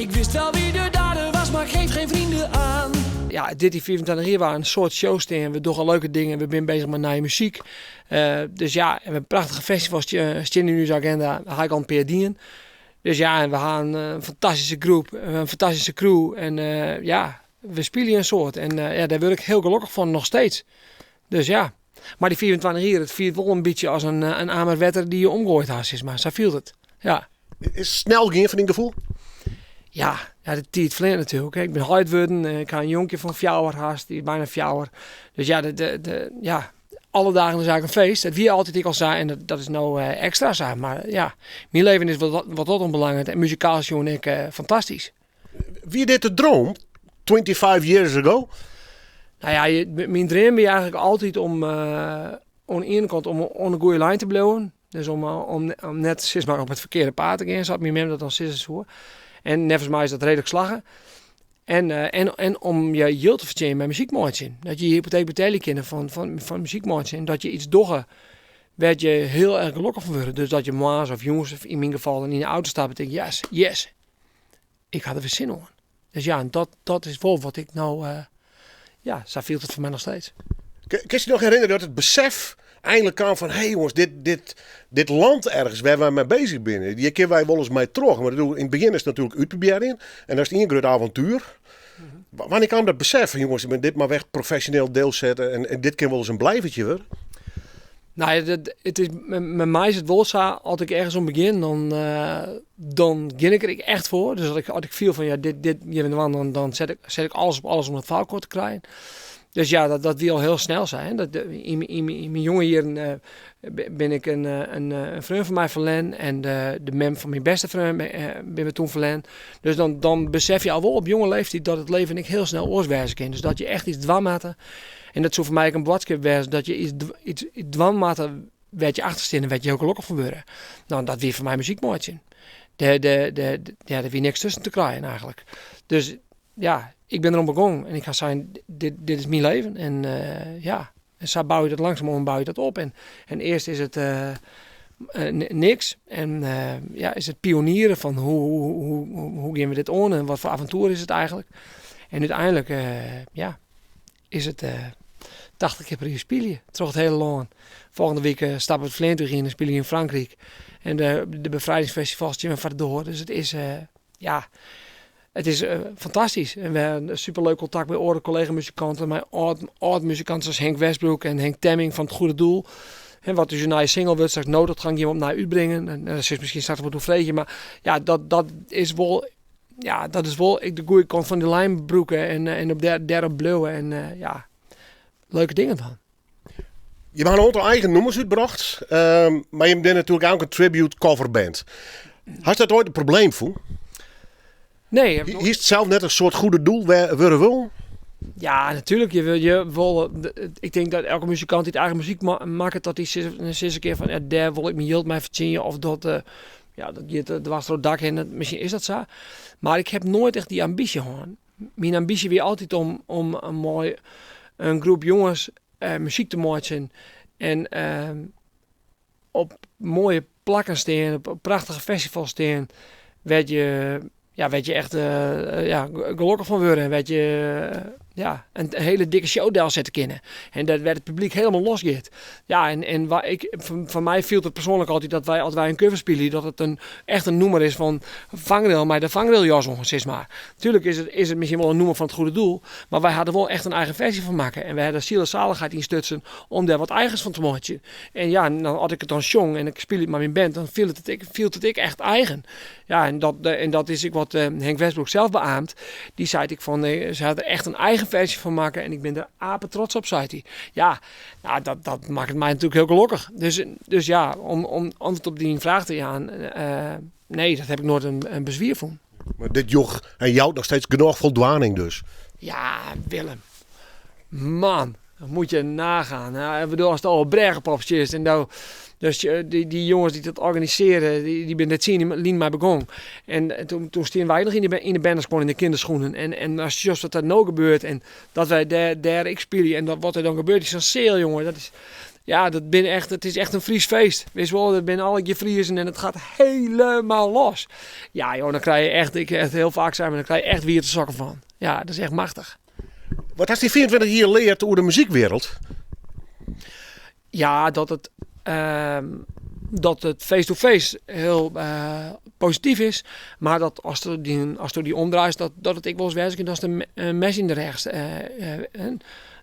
Ik wist wel wie de dader was, maar geef geen vrienden aan. Ja, dit die 25 jier waar in soad shows stean. We dogge leuke dingen, we binne beuzich mei nije muzyk. Dus ja, en we hawwe prachtige festivals stean yn ús agenda. Dêr ha ik al in pear dien. Dus ja, en we ha in fantastyske groep, in fantastyske crew. En ja, we spylje in soad. En ja, dêr wurd ik hiel gelokkich fan, noch steeds. Dus ja. Mar dy 25 jier, it fielt wol in bytsje as in amer wetter dy't je omgoaid ha, sis mar. Sa fielt it, ja. Is it snel gien foar dyn gefoel? Ja, ja, de tiid fleant natuerlik. Ik bin heit wurden, ik ha in jonkje fan 4 hast, dy is byna 4. Dus ja, de, ja, alle dagen is eigentlik in feest. Dat wie altyd ek al sa en dat is no ekstra sa. Mar ja, myn leven is wat dat oanbelanget en muzikaal sjoen ek fantastysk. Wie dit de droom 25 years ago? Nou ja, myn dream wie eigentlik altyd om oan de iene kant om oan de goede lijn te bliuwen. Dus om net sis mar, op it ferkearde paad te gean, sa't myn mem dat dan sizze soe. En neffens my is dat reedlik slagge. En om je jild te fertsjinjen mei muzyk meitsjen. Dat je je hypoteek betelje kinne fan muzyk meitsjen. En dat je iets dogge wêr't je hiel erch gelokkich fan wurde. Dus dat je moarns of jûns, of yn myn gefal, yn de auto stappe en tinke, yes, yes, ik ha der wer sin oan. Dus ja, en dat is wol wat ik no, ja, sa fielt it foar my noch steeds. Kinst dy noch herinnerje dat it besef eindelijk kaam fan, hey jonges, dit land ergens wêr't wy mei bezich binne, hjir kinne wy wolris mei troch. Mar yn it begjin is it natuerlik útprobearjen en dan is it ien grut avontuer. Wannear kaam dat besef fan, jonges, dit moatte we echt profesjoneel delsette en dit kin wolris in blijvertje wurde? Nou ja, it is, mei my is it wol sa, as ik ergens oan begjin, dan gean ik der ek echt foar. Dus as ik fiel fan ja, dit gean we dwaan, dan set ik alles op alles om it foar elkoar te krijen. Dus ja, dat wie al hiel snel sa. Hè. Yn myn jonge jierren bin ik in freon fan my ferlern en de mem fan myn bêste freon binne we toen ferlern. Dus dan besef je al wol op jonge leeftiid dat it leven ek hiel snel oars wêze kin. Dus dat je echt iets dwaan moatte. En dat soe foar my ek in boadskip wêze dat je iets dwaan moatte wêr't je achter stean en wêr't je hiel gelokkich fan wurde. Nou, dat wie foar my muzyk meitsjen. Ja, dêr wie niks tusken te krijen eigentlik. Dus ja, ik bin deroan begûn en ik ha sein, dit is myn leven. En ja, en sa bou je dat langsumoan bou je dat op. En earst is it niks. En ja, is it pionieren fan hoe gean we dit oan en wat foar avontoer is it eigentlik. En úteinlik, ja, is it 80 kear per jier spylje troch it hiele lân. Folgjende wike stappe we it fleantúch yn en spylje yn Frankryk. En de befrijdingsfestivals stean foar de doar. Dus it is, ja, it is fantastysk. En we hawwe superleuk kontakt mei oare kollega-muzikanten, mei âld-muzikanten sa as Henk Westbroek en Henk Temming fan Het Goede Doel. En wat dus in nije single wurdt, straks Noodopgang gean we opnij útbringen. En dêr silst miskien straks wat oer freegje. Mar ja, dat is wol, ja, dat is wol ek de goede kant fan de lijn brûke en op dêrop bliuwe en ja, leuke dingen dwaan. Je hawwe in oantal eigen nûmers útbrocht, mar je binne natuerlik ek in tribute coverband. Hast dat oait in probleem fûn? Nee. Hiest sels net in soart goede doel wurde wollen? Ja, natuerlik. Je wil, je wol, ik tink dat elke muzikant dy't eigen muzyk makket, dat dy sizze kin fan, ja, dêr wol ik myn jild mei fertsjinje of dat, ja, dat giet dwars troch it dak hinne. Miskien is dat sa. Mar ik ha noait echt dy ambysje hân. Myn ambysje wie altyd om mei in groep jonges muzyk te meitsjen en op moaie plakken stean, op prachtige festivals stean, wêr't je, ja, wêr't je echt ja, gelokkich fan wurde en wêr't je, ja, in hiele dikke show delsette kinne. En dat wêr't it publyk hielendal los giet. Ja, en wa, ik, foar my fielt it persoanlik altyd dat wy, as wy in cover spylje, dat it echt in nûmer is fan Vangrail mei de Vangrailjas oan, sis mar. Tuurlijk is it miskien wol in nûmer fan Het Goede Doel, mar wy ha der wol echt in eigen ferzje fan makke. En wy ha der siel en salichheid yn stutsen om dêr wat eigens fan te meitsjen. En ja, dan, as ik it dan sjong en ik spylje it mei myn band, dan fielt it ek echt eigen. Ja, en dat is ek wat Henk Westbroek sels beaamt. Dy seit ek fan, se ha der echt in eigen ferzje fan makke en ik bin der ape trots op, seit hy. Ja, nou, dat makket my natuerlik hiel gelokkich. Dus ja, om antwurd op dyn fraach te jaan, nee, dat ha ik noait in beswier fûn. Mar dit joech en jout noch steeds genôch foldwaning dus? Ja, Willem. Man, dat moet je nagaan. Nou, ik bedoel, ast al op Brêgepop stiest en do, dus dy jonges dy't dat organisearje, dy binne der 10 lyn mei begûn. En toen stiene wy noch yn de bernderskuon, yn de kinderschoenen. En ast sjochst wat der no gebeurt en dat wy dêr ek spylje en dat, wat der dan gebeurt yn sa'n seal, jonge, dat is... Ja, dat bin echt, it is echt in Fries feest. Wist wol, dat binne allegear Friezen en it gaat helemaal los. Ja, joh, dan krij je echt, ik echt heel faak sein, mar dan krij je echt wiete sokken fan. Ja, dat is echt machtich. Wat hast yn 24 jier leard oer de muzykwereld? Ja, dat it, dat it face-to-face heel posityf is. Mar dat ast dyn, asto dy omdraaist, dat, dat it ek wolris wêze kin datst in mes yn de rêch.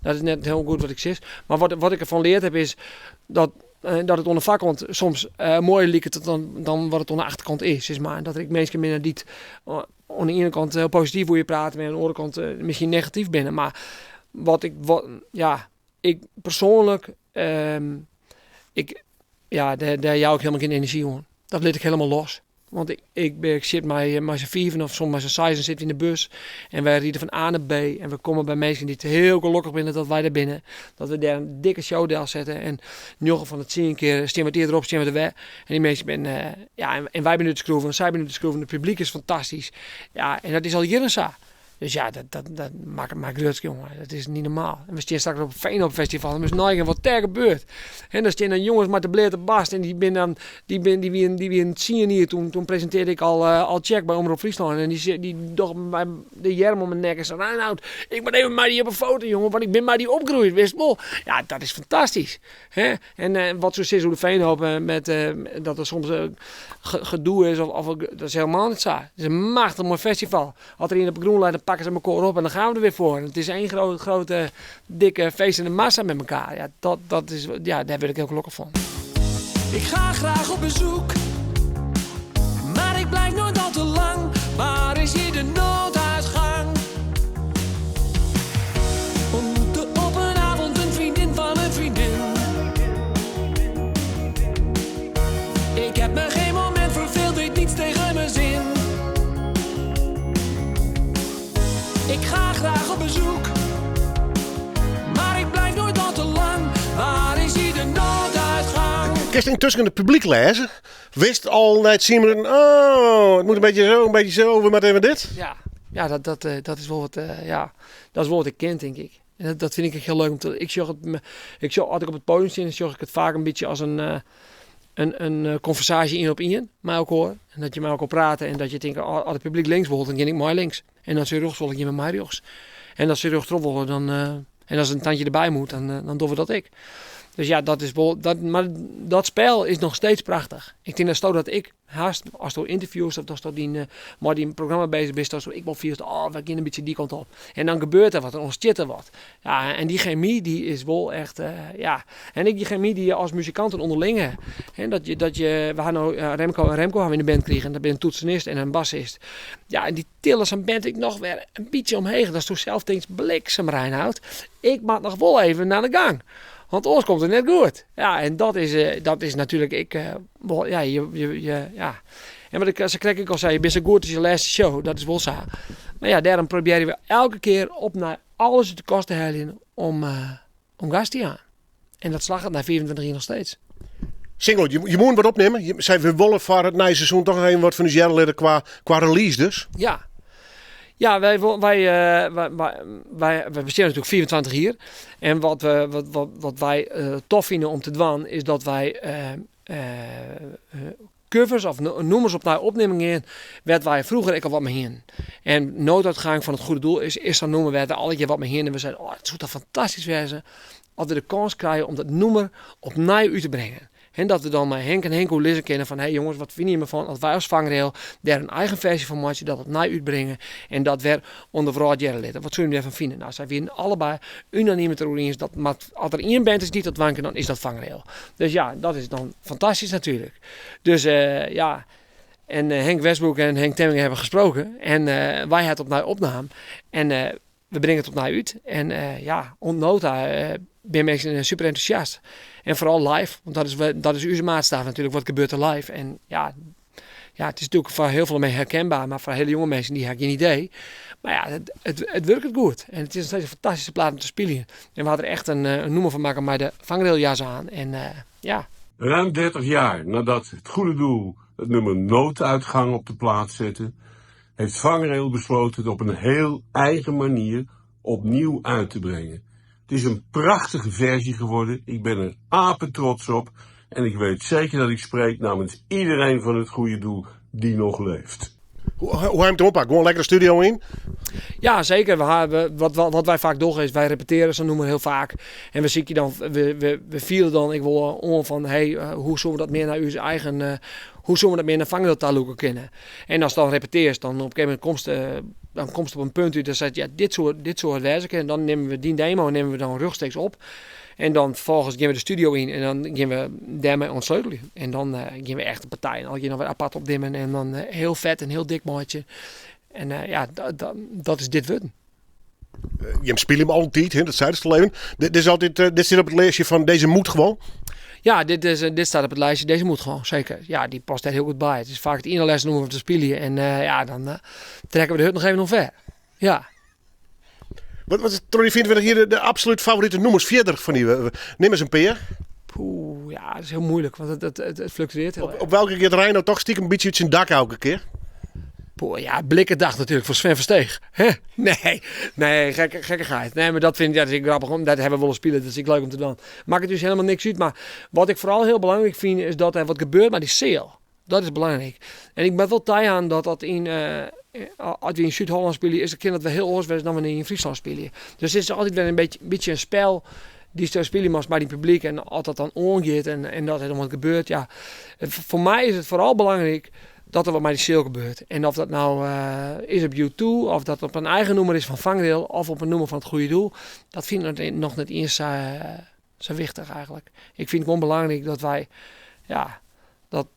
Dat is net hiel goed wat ik sis. Mar wat, wat ik derfan leard heb is dat, dat it oan de foarkant soms moaier liket dan, dan wat it oan de achterkant is. Sis mar. Dat der ek minsken binne dy't oan de iene kant hiel posityf oer je prate, mar oan de oare kant miskien negatyf binne. Mar wat ik, wat, ja, ik persoanlik, ik, ja, dêr, dêr jou ik helemaal gjin enerzjy oan. Dat lit ik helemaal los. Want ik, ik, ik sit mei, mei s'n fiven of soms mei s'n seizen sit yn de bus. En wy ride fan A nei B. En we komme by minsken dy't hiel gelokkich binne dat wy der binne. Dat we dêr in dikke show delsette. En njoggen fan de tsien kear stean we it earder op, stean we der wer. En dy minsken binne, ja, en, en wy binne út de skroeven, sy binne út de skroeven. It publyk is fantastysk. Ja, en dat is al jierren sa. Dus ja, dat, dat, dat makket my grutsk, jonge. Dat is niet normaal. En we stean straks op het Veenhoop Festival. En we neigean wat dêr gebeurt. En dan stean dan jonges mei de bleate bast. En dy binne dan, dy binne, dy wienen, dy wienen tsien jier. Toen, toen presintearde ik al, al Tsjek by Omrop Fryslân. En dy, dy dogge my de earm om 'e nek en sei, Reinout, ik moat even mei dy op 'e foto, jonge. Want ik bin mei dy opgroeid, wist wol. Ja, dat is fantastysk. Hè? En wat se sizze oer de Veenhoop, met, dat der soms gedoe is, of, of, dat is helemaal net sa. It is in machtich moai festival. As der ien op de grûn leit, dan pakke se mekoar op en dan gaan we der wer foar. It is één grote, grote, dikke feestende massa met elkaar. Ja, dat, dat is, ja, dêr wurd ik hiel gelokkich fan. Ik ga graach op bezoek, mar ik blijf noait al te lang. Waar is hier de nooduitgang? Ontmoette op in avond in vriendin fan in vriendin. Ik heb me geen momint ferfeeld, deed niets tegen mijn zin. Ik ga graach op bezoek, mar ik blijf noait al te lang. Waar is hier de nooduitgang? Kinst yntusken it publyk lêze? Wist al nei tsien minuten, oh, it moat in bytsje sa, in bytsje sa, we moatte even dit? Ja, ja dat, dat, eh, dat is wol wat, eh, ja, dat is wol wat ik kin, tink ik. En dat, dat fyn ik ek hiel leuk om te, ik sjoch it, ik sjoch, as ik op it podium stean, dan sjoch ik it faak in bytsje as in, eh, in, in konversaasje ien op ien mei elkoar. En dat je mei elkoar prate en dat je tinke, oh, as it publyk links wol, dan gean ik mei links. En as se rjochts wolle, gean we mei rjochts. En as se rjochterop wolle, dan, en as in tandje derby moat, dan, dan dogge we dat ek. Dus ja, dat is wol, dat, mar dat spel is noch steeds prachtich. Ik tink datsto dat ek hast, asto ynterviewst of datsto dyn, mei dyn programma bezich bist, datsto ek wol fielst, oh, we gean in bytsje dy kant op. En dan gebeurt der wat, dan ûntstiet der wat. Ja, en dy chemy dy is wol echt, ja. En ek dy chemy dy't je as muzikanten ûnderling ha. Hè, dat je, dat je, we ha no Remco en Remco ha we yn de band krigen. Dat binne in toetsenist en in bassist. Ja, en dy tille sa'n band ek noch wer in bytsje omheech. Datsto sels tinkst, bliksem Reinout, ik moat noch wol even nei de gang. Want oars komt it net goed. Ja, en dat is, dat is natuerlik ek wol, ja, je, je, je, ja. En wat ik sa krekt ek al sei, je binne sa goed as je lêste show, dat is wol sa. Mar ja, dêrom probearje we elke kear opnij alles út de kast te heljen om, om gas te jaan. En dat slagget nei 25 jier noch steeds. Singo, je, je moeten wat opnimme. Je sei, we wolle foar it nije seizoen toch noch even wat fan ús hearre litte kwa, kwa release dus. Ja. Ja, wy, wy, wy, wy, wy bestean natuerlik 25 jier. En wat, we, wat, wat, wat wy tof fine om te dwaan, is dat wy covers of nûmers opnij opnimmen gean, wêr't wy froeger ek al wat mei hienen. En Nooduitgang van het Goede Doel is, is sa'n nûmer wêr't we allegear wat mei hienen. En we seinen, oh, it soe toch fantastysk wêze as we de kâns krije om dat nûmer opnij út te bringen. En dat we dan mei Henk en Henk oerlizze kinne fan, hey jonges, wat fine jimme fan as wy as Vangrail dêr in eigen ferzje fan meitsje, dat opnij útbringe en dat wer oan de wrâld hearre litte. Wat soene jimme dêrfan fine? Nou, sy wienen allebei unanym it deroer iens dat moat, as der ien band is dy't dat dwaan kin, dan is dat Vangrail. Dus ja, dat is dan fantastysk natuerlik. Dus ja, en Henk Westbroek en Henk Temming hawwe gesproken en wy ha it opnij opnaam en we bringe it opnij út. En ja, oant no ta binne minsken super entûsjast. En foaral live, want dat is, dat is ús maatstaf natuerlik, wat gebeurt der live. En ja, ja, it is natuerlik foar hiel folle minsken herkenber, mar foar hiele jonge minsken dy ha gjin idee. Mar ja, it, it, it wurket goed. En it is noch steeds in fantastyske plaat om te spyljen. En we ha der echt in, in nûmer fan makke mei de vangrailjas oan. En ja. Ruim 30 jaar nadat Het Goede Doel het nummer Nooduitgang op de plaat zette, heeft Vangrail besloten het op een heel eigen manier opnieuw uit te brengen. Het is een prachtige versie geworden. Ik ben er apetrots op. En ik weet zeker dat ik spreek namens iedereen van het goede doel die nog leeft. Hoe, hoe ha jim it oanpakt? Gewoan lekker de studio yn? Ja, zeker. We, wat wij vaak dogge is, wij repeteren zo'n nûmer heel vaak. En we sykje dan, we fiele dan ek wol oan fan, hey, hoe soene we dat mear nei ús eigen, hoe soene we dat mear nei Vangrail ta lûke kinne? En ast dan repetearst, dan op in gegeven momint komst, dan komst op in punt út, dan seist, ja, dit soe it wêze kinne. Dan nimme we dyn demo nimme we dan rjochtstreeks op. En dan ferfolgens gean we de studio yn en dan gean we dêrmei oan it sleuteljen. En dan gean we echt de partijen allegear noch wer apart opnimmen en dan hiel fet en hiel dik meitsje. En ja, dat is dit wurden. Jim spylje him al in tiid, dat seidest al even. Dit is altyd, dit stiet op it listje fan deze moet gewoon. Ja, dit staat op het lijstje. Deze moet gewoon, zeker. Ja, die past daar heel goed bij. Het is vaak het ene les om te spelen. En ja, dan trekken we de hut nog even omver. Ja. Wat is troch dy 24 jier de absolút favorite nûmers fierder fan dy? Nim ris in pear. Poeh, ja, dat is heel moeilijk, want het fluctueert heel erg. Op welke giet Reino toch stiekem een beetje uit zijn dak elke keer? Poeh, ja, Blikkendag natuurlijk voor Sven Versteeg. Hè? Nee, nee, gekkigheid. Nee, maar dat vind ik, ja, dat is grappig, om, dat hebben we wel eens spelen, dat is leuk om te doen. Maakt het dus helemaal niks uit, maar wat ik vooral heel belangrijk vind is dat er wat gebeurt met die zaal. Dat is belangrijk. En ik ben wel tij aan dat dat in, als we in Zuid-Holland spelen, is het kind dat we heel anders dan wanneer in Friesland spelen. Dus het is altijd weer een beetje een spel die ze spelen maar bij die publiek en als dat dan omgeeft en dat er dan wat gebeurt, ja. Voor mij is het vooral belangrijk dat er wat met die zaal gebeurt. En of dat nou is op U2, of dat op een eigen nummer is van Vangrail, of op een nummer van het goede doel, dat vind ik nog net eens zo wichtig eigenlijk. Ik vind het gewoon belangrijk dat wij, ja, dat,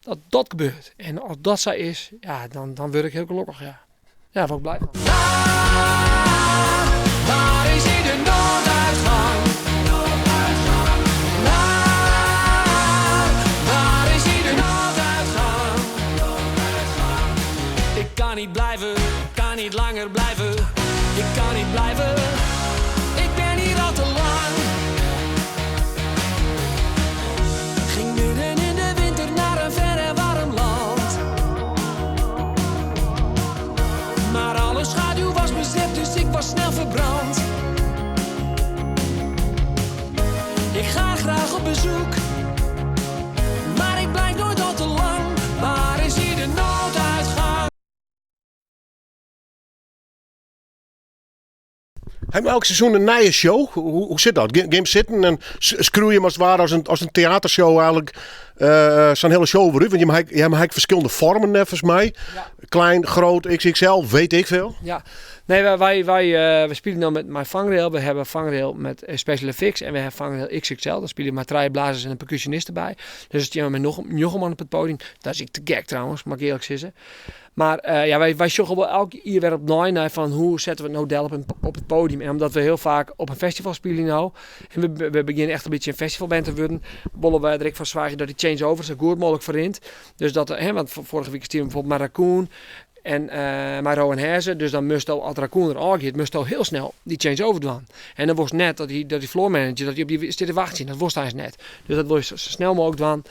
dat dat gebeurt. En als dat zo is, ja, dan word ik heel gelukkig, ja. Ja, daar word ik blij van. Waar is hier de nooduitgang? Waar is hier de nooduitgang? Ik kan niet blijven, kan niet langer blijven. Ik kan niet blijven, ik ben hier al te lang. Ging midden in de winter naar een ver en warm land. Maar alle schaduw was bezet, dus ik was snel verbrand. Ik ga graag op bezoek, maar ik blijf nooit al te lang. Waar is hier de nooduitgang? Hebben we elk seizoen een nieuwe show? Hoe zit dat? Game zitten en screw je hem als het ware als een theatershow eigenlijk, zo'n hele show over u? Want je hebt eigenlijk verschillende vormen, volgens mij. Ja. Klein, groot, XXL, weet ik veel. Ja, nee, wij spelen nou met mijn Vangrail. We hebben Vangrail met Special Effects en we hebben Vangrail XXL. Daar spelen maar 3 blazers en een percussionist erbij. Dus het is met nog een man op het podium. Dat is ik te gek trouwens, mag ik eerlijk zeggen. Maar ja, wij zoeken wel elk jaar weer op naar van hoe zetten we het nou del op het podium. En omdat we heel vaak op een festival spelen nou, en we beginnen echt een beetje een festivalband te worden, bollen wij direct van zwagen dat die change-over zo goed mogelijk verrint. Dus dat, hè, want vorige week stierven bijvoorbeeld Raccoon en Maro en Herze. Dus dan moest al, als Raccoon er al gaat, moest al heel snel die change-over doen. En dan was net dat die floor manager, dat die op die zit te wachten, dat was hij net. Dus dat wil je zo snel mogelijk doen.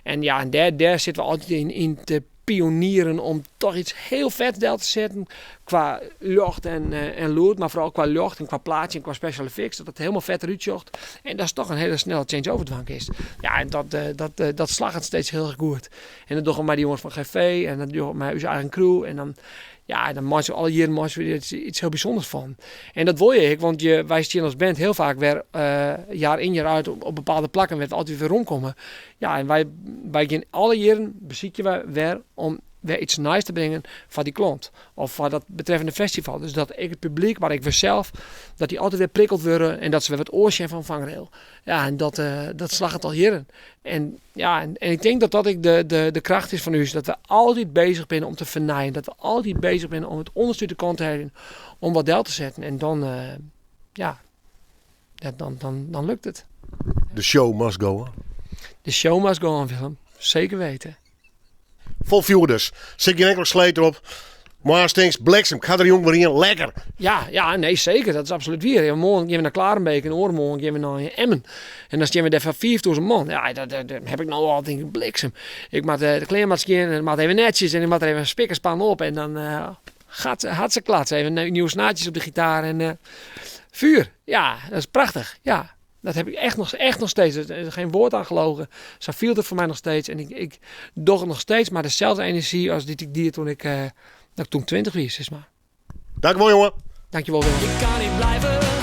En ja, en daar zitten we altijd in te pionieren om toch iets heel vets del te zetten qua lucht en lood, maar vooral qua lucht en qua plaatje en qua special effects, dat het helemaal vet eruit zocht. En dat is toch een hele snelle change-over dwank is. Ja, en dat slaagt het steeds heel erg goed. En dat doen we met die jongens van GV en dat doen we met onze eigen crew en dan, ja, dan maken we alle jaren maken we er iets heel bijzonders van. En dat wil je, want wij zien als band heel vaak weer jaar in jaar uit op bepaalde plakken werd altijd weer rondkomen. Ja, en wij gaan alle jaren bezieken we weer om weer iets nice te brengen voor die klant. Of voor dat betreffende festival. Dus dat ik het publiek, maar ik weer zelf, dat die altijd weer prikkeld worden en dat ze weer wat oortje van Vangrail. Ja, en dat slaagt het al jaren. En ik denk dat dat ik de kracht is van u, is dat we altijd bezig zijn om te vernaaien. Dat we altijd bezig zijn om het onderste de kant te houden, om wat del te zetten. En dan lukt het. De show must go on. De show must go on, Willem. Zeker weten. Vol vuur dus. Zit geen enkele sleet erop. Maar stinks, bliksem. Ik ga er jong weer in. Lekker. Ja, ja, nee, zeker. Dat is absoluut weer. Ja, morgen gaan we naar Klarenbeek en oormorgen gaan we naar Emmen. En dan zien we daar van 4000 man. Ja, dat heb ik nou al, denk ik, bliksem. Ik moet de kleermat gaan en ik moet even netjes en ik moet er even een spikkerspan op. En dan Gaat, had klats. Even nieuwe snaartjes op de gitaar en vuur. Ja, dat is prachtig. Ja, dat heb ik echt nog steeds. Er is geen woord aan gelogen. Zo viel het voor mij nog steeds. En ik doch het nog steeds, maar dezelfde energie als die ik die toen ik, dat ik toen 20 was, zeg maar. Dankjewel, jongen. Dankjewel, Willem. Je kan niet blijven.